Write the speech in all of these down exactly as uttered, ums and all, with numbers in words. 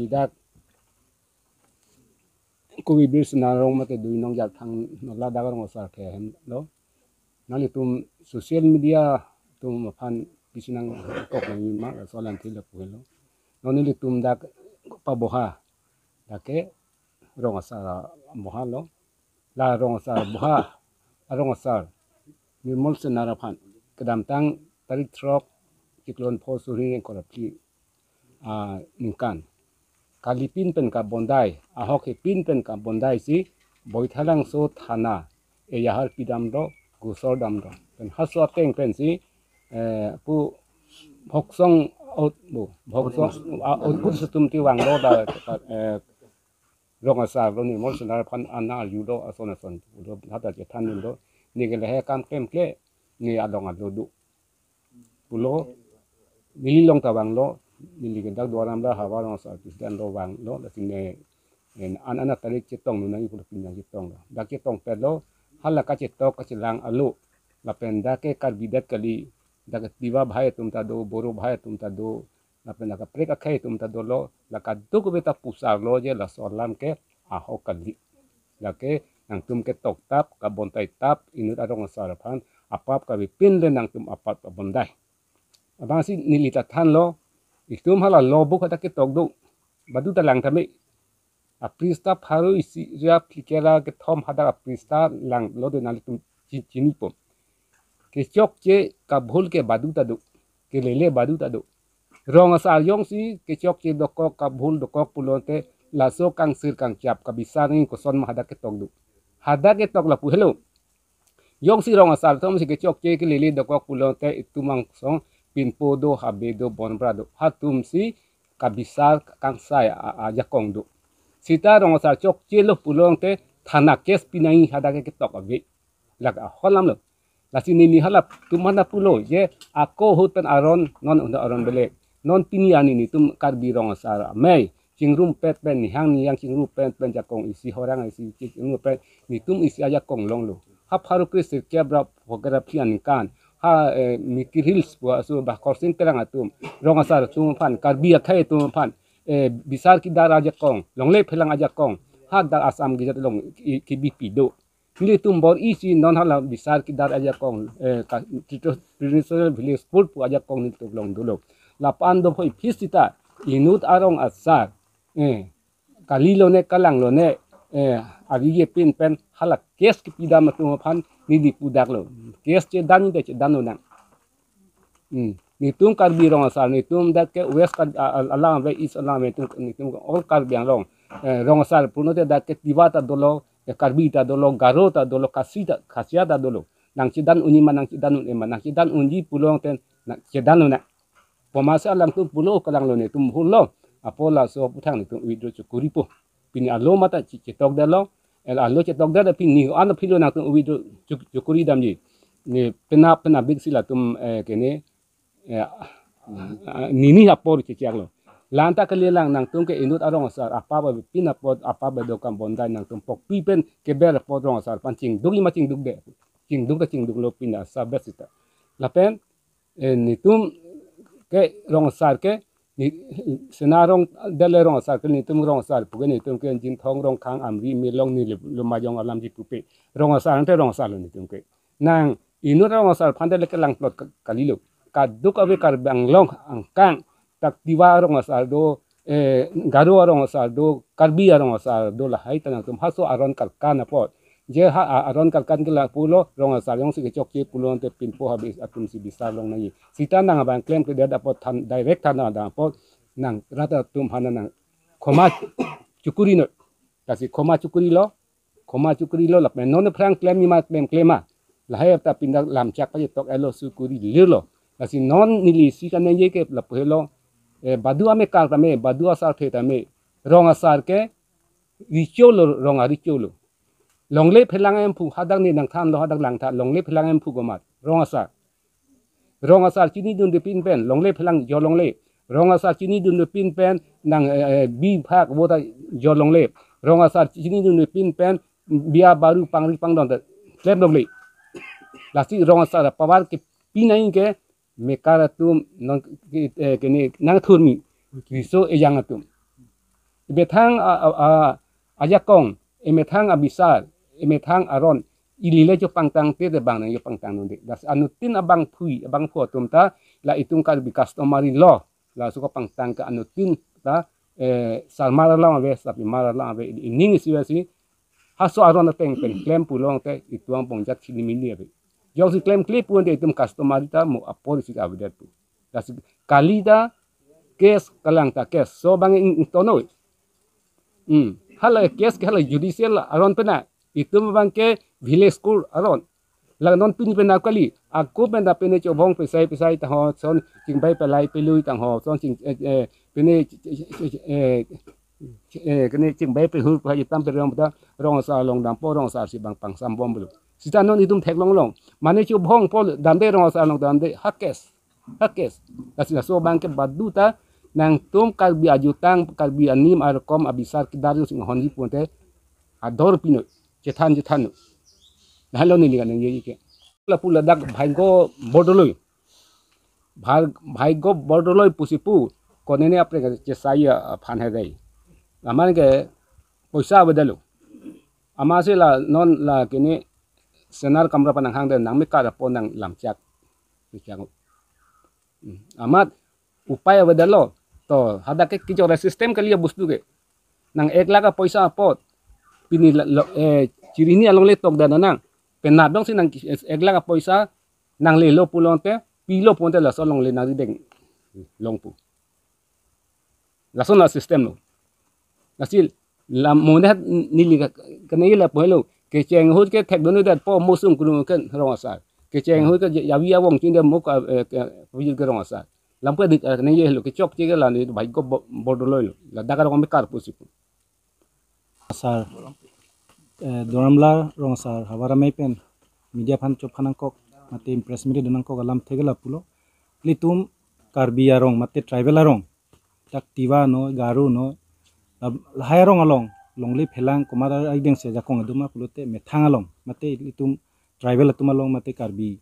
Dak Kuvibir Sena Rong mate Dui Nong Jarthang, no ladak Rong Asar ke hem lo. Nanglitum social media atum aphan pisi nangkok nangji ma, laso alam thilo pulo. Non nelitum dak paboha, dak ke Rong Asar aboha lo. La Rong Asar boha, a Rong Asar Nirmol Senar aphan kedamtang tarik throk, chiklo pho, suri ingkoi ra phli aningkan, kalipin pen kabondai, ahok hepin pen kabondai si Baithalangso thana ejahar pidamlo, gusor damlo. Pen halaso ateng pensi, eh, pu Bhoksong Out, bu, Bhoksong, ah, Out, bu setum ti vanglo da, eh, Rong Asar lo Nirmol Senar aphan ana arjulo, ason ason lo, hadak chethan lo, ne ke lahei akam klemkle, ne along alo do pulo. Neli along ta vanglo, neli ke dak Duar Amla havar Rong Asar president lo vanglo, lasi ne, en, an, an tarik chetong nunai pulo, pini chetonglo. Dak chetongpetlo, hala kachetok kachelang alo, lapen dak ke Karbi det kali, dak ke Tiwa bhai atum ta do, Boro bhai atum ta do, lapen la kaprek akhei atum ta dolo, la kadokave ta pusarlo je laso alam ke ahok kali. Lake nangtum ketoktap, kabontaitap, inut a Rong Asar aphan, apap kavepin le nangtum apap kabondai. Abangsi neli ta thanlo, itum hala lobuk hadak ketok do, badu ta lang tame. Aprista pharo isi ra phlikep ra kethom hadak aprista langlo de, nanglitum chi-, chinipo. Kechokche kabhul ke badu ta do, kelele badu ta do. Rong Asar jongsi kechokche dokok, kabhul dokok pulote laso kangsir kangchap kabisar nangji, koson ma hadak ketok do. Hadak ketok lapu helo. Jongsi Rong Asar atumsi kechokche kelele dokok pulote itum angsong Pinpo do, Habe do, Bonbra do, hatumsi kabisar kangsai a, a, ajakong do. Seta Rong Asar chokchelo pulote thana case pi nangji, hadak ketok ave. Lake ahok alam lo. Lasi neli halatum aphan pulo je, ako ahut pen aron, non ahut aron belek. Non pini arni netum Karbi Rong Asar amei chingrumpet pen, nihang nihang chingrumpet pen, jakong isi, horang isi chingrumpet, netum isi ajakong longlo. Ha pharo kre sirkep ra phokep ra phli aningkan, ha, eh, Mikir Hills pu aso ba Khorsing Terang atum, Rong Asar atum aphan, Karbi akhei atum aphan, eh, bisar kedar ajakong, longle phelang ajakong, hadak Assam Gazette along ki-, kibi pi do. Nelitum bor-isi non hala bisar kedar ajakong, eh, ka, Traditional Village Code pu ajakong nelitum along dolo. Lapu-an do phoi phis seta inut a Rong Asar, eh, kalilo ne, kalang lo ne, eh, avi je pin pen hala case kepidam atum aphan neli pudak lo. Case chedan te chedan lonang. Hmm. Netum Karbi Rong Asar, netum dak ke West Kar-, a-, a-, alam ave, East alam ave, netum, netum all Karbi Anglong. Eh, Rong Asar pulote dak ke Tiwa ta dolo, eh, Karbi ta dolo, Garo ta dolo, Khasi ta, Khasia ta dolo. Nangchedan unji ma, nangchedan un-e ma, nangchedan unji pulote nangchedan lonang. Pu amatsi alangtum pulo, kalang lo, netum hurlo. Apot laso aphuthak netum withdraw chokoripo. Pini alo mata che-, chetok detlo. El alo chetok det, pini an aphi lo nangtum withdraw chok-, chokori damji. Ne penap penap biksi latum, eh, kene, eh, ah, nini apor chechak lo. La-an ta kali lang, nangtum ke inut a Rong Asar apap avepin apot, apap ave do, kabondai nangtum pokpi pen keber apot Rong Asar aphan chingdukji ma chingdukde. Chingduk ta chingduklo, pini asap bet seta. Lapen, eh, netum ke Rong Asar ke, ne, Sena Rong, dale Rong Asar ke, netum Rong Asar pu ke netum ke Jinthong, Rongkhang, Amri, Milong, neli Lumajong alamji pupe. Rong Asar ante Rong Asar lo netum ke. Nang inut Rong Asar aphan dale kelang plot ka-, kalilo. Kadokave Karbi Anglong angkang, dak Tiwa Rong Asar do, eh, Garo Rong Asar do, Karbi Rong Asar do, lahai ta nangtum halaso aron karkan apot. Je ha a-, aron karkan ke lapulo, Rong Asar jongsi kechokche pulote Pinpo Habe atumsi bisar long nangji. Seta nang abang klemkledet apot than, direct thana dam apot nang rat atum aphan nang khoma chokori noi. Lasi khoma chokorilo, khoma chokorilo, lapen non aphrang klemji ma klemkle ma. Lahai ta pini dak lamchak pachetok elo, chokori lirlo. Lasi non neli isi kaningje ke lapu helo, eh, badu amekar tame, badu asarthe tame, Rong Asar ke recho lo, rong arecho lo. Longle phelang emphu, hadak ne nangthanlo, hadak langtha, longle phelang emphu komat, Rong Asar. Rong Asar chinidunde pin pen longle phelang jor longle. Rong Asar chinidunde pin pen nang, eh, eh, bi phak vota jor longle. Rong Asar chinidunde pin pen bia baru pangri pangdon ta klem longle. Lasi Rong Asar power kepi nangji ke mekar atum non ke, eh, kene nangthurmi riso ejang atum. Emethang a, a, a, ajakong, emethang abisar, emethang aron, ili le chopangtangte, te bang nangchopangtang dunde. Lasi anuttin abangphui, abangphu atum ta, la itum Karbi customary law, laso kapangtang ke anuttin ta, eh, sarmar along ave, sarpimar along ave, ining isi ave si, halaso aron ateng pen klem pulote, itum angbong jat chini mini ave. Jongsi klemkle pulote itum customary ta mo apor isi avedet pu. Lasi kali ta case, kelang ta case. Laso abang ing, ingtonoi. Hmm. Hala case ke hala judicial aron pena. Itum abang ke village court aron. La non pini pena kali. Ako pena pene chobong pesai pesai ta ho son chingbai pelai pelui tang ho son ching, eh, eh, pene, eh, eh, kene chingbai pehur pa itam pe rong ta rong asar along dampo, rong asar si bang pangsam bom belu. Sita non itum theklong long. Mane chobong po damde, rong asar along damde. Ha case. Ha case. Lasi laso abang ke badu ta nangtum Karbi ajutang, Karbi anim arkom abisar kedar jongsi inghonji pulote ador pinoi. Chethan chethan noi. Nahalo neli kaningje ke. Lapu ladak Bhaigo Bordoloi. Bhai, Bhaigo Bordoloi pusi pu. Konene apreng chesai aphan hedai. Aman ke poisa avedetlo. Amatsi la non la kene senar kamra pen nanghang de nangmekar apot nanglamchak. Mechak. Hmm. Amat upai avedetlo. To, hadak ke kejor system kali abostu ke. Nang ek lakh apoisa apot. Pini la, lo, eh, chiri hini along le tok dan nang. Penap dong si nang ek lakh apoisa nanglelo pulote, pilo pulote laso along le nangrideng long pu. Lason la system lo. Lasi la monat neli ka, kaningje lapu helo. Kecheng ahut ke thekdun det po mo sung kunu ke rong asar. Kecheng ahut ke jawi awong chin de mo ka, eh, ke, ke rong asar. Lampu di, eh, kaningje helo, kechokche ke la neli Bhaigo Bo-, Bordoloi lo. Ladak arong mekar pusi pu. Sir, eh, Duar Amla rong asar havar amei pen media aphan chophan nangkok, mate press meet dun nangkok alamthe ke lapulo. Ilitum Karbi arong, mate tribal arong, dak Tiwa noi, Garo noi, la, lahai arong along longle phelang komat arideng si ajakong kedo ma pulote methang along, mate ilitum tribal atum along, mate Karbi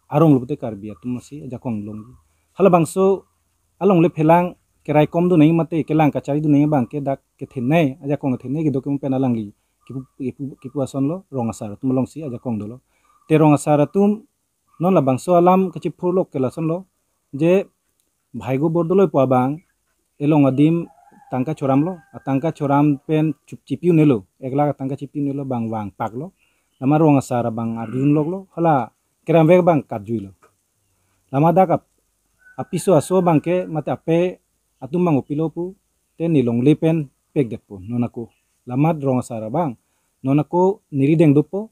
arong lo pulote Karbi atum si ajakong long. Halabangso alongle phelang keraikom dun nangji mate kelang kachari dun nangji abang ke dak kethenei, ajakong kethenei kedo ke mo pen alangli kipu, kipu, kipu ason lo, rong asar atum along si ajakong dolo. Te rong asar atum non labangso alam kachiphurlo ke lason lo, je Bhaigo Bordoloi pu abang elong adim tangka choram lo, atangka choram pen chup chipi un-elo, ek lakh atangka chipi un-elo, bang vangpak lo. Lama rong asar abang arjulok lo, hala keramvek abang katjui lo. Lama dak ap-, apiso aso abang ke mate ape atum abang kopilo pu, te ne longle pen pekdet po non ako. Lama rong asar abang non ako nerideng dopo,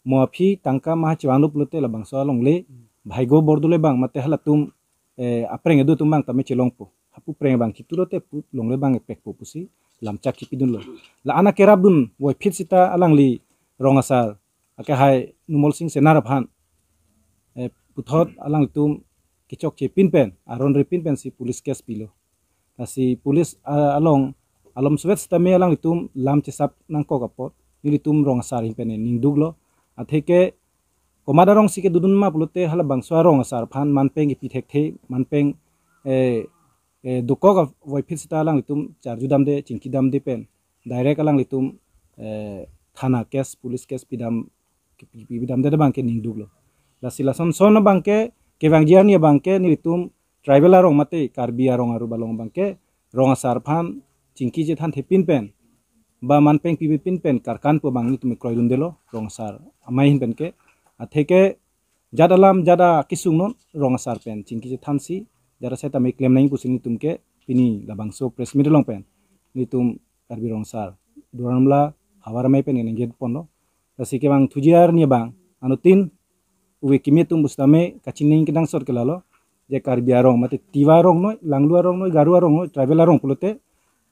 mo aphi tangka maha chevang lo pulote labangso alongle Bhaigo Bordoloi abang mate halatum, eh, apreng kedo atum abang tame chelongpo. Hapu preng abang kitu lote pu longle abang epekpo pusi lamchak kipidun lo. La-an akerap dun voiphit sita alangli rong asar akehai Numol Sing Senar aphan, eh, puthot alangtum kechokche pin pen, aron ri pin pen si police case pilo. Lasi police, ah, along alom suvet sitame alanglitum lam chesap nangkok apot nelitum rong asar ahin pen ningduk lo. Atheke komat arong si kedodun ma pulote halabangso arong asar aphan manpeng kipi thekthe, manpeng, eh, eh, dokok avoiphit sita alanglitum charju damde, chingki damde pen direct alanglitum, eh, thana case, police case pidam, pi-, pi-, pidamde abang ke ningduk lo. Lasi lason son abang ke kevangji arni abang ke nelitum tribal arong mate Karbi arong aru balong abang ke rong asar aphan chingki chethanthe pin pen ba manpeng pipi pin pen karkan pu abang nelitum kroidunde lo rong asar amei ahin pen ke. Atheke jat alam jat akesung non rong asar pen chingki chethan si jat asai tame klem nangji pusi nelitum ke pini labangso press meet along pen nelitum Karbi rong asar Duar Amla havar amei pen ningje ponlo. Lasi kevangthuji arni abang anuttin ove kimi atum pusitame kachining kenangsot ke lalo, je Karbi arong mate Tiwa arong noi, Langlu arong noi, Garo arong noi, tribal arong pulote,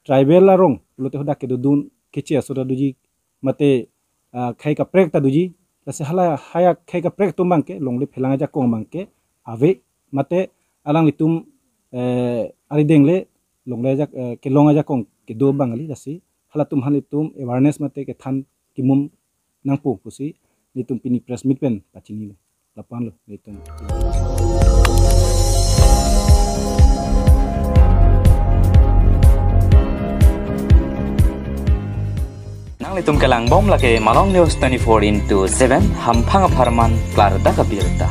tribal arong pulote hadak kedodun keche aso ta doji mate, ah, khei kaprek ta doji. Lasi hala hai akhei kaprek atum abang ke longle phelang ajakong abang ke ave mate alanglitum, eh, arideng le longle ajak, eh, kelong ajakong kedo abang kali. Lasi halatum aphan nelitum awareness mate kethan kimum nangpo pusi nelitum pini press meet pen pachini lo. Lapu-an lo nelitum. Nanglitum kelang bom lake Malong News twenty-four into seven, hamphang apharman klardak abirta.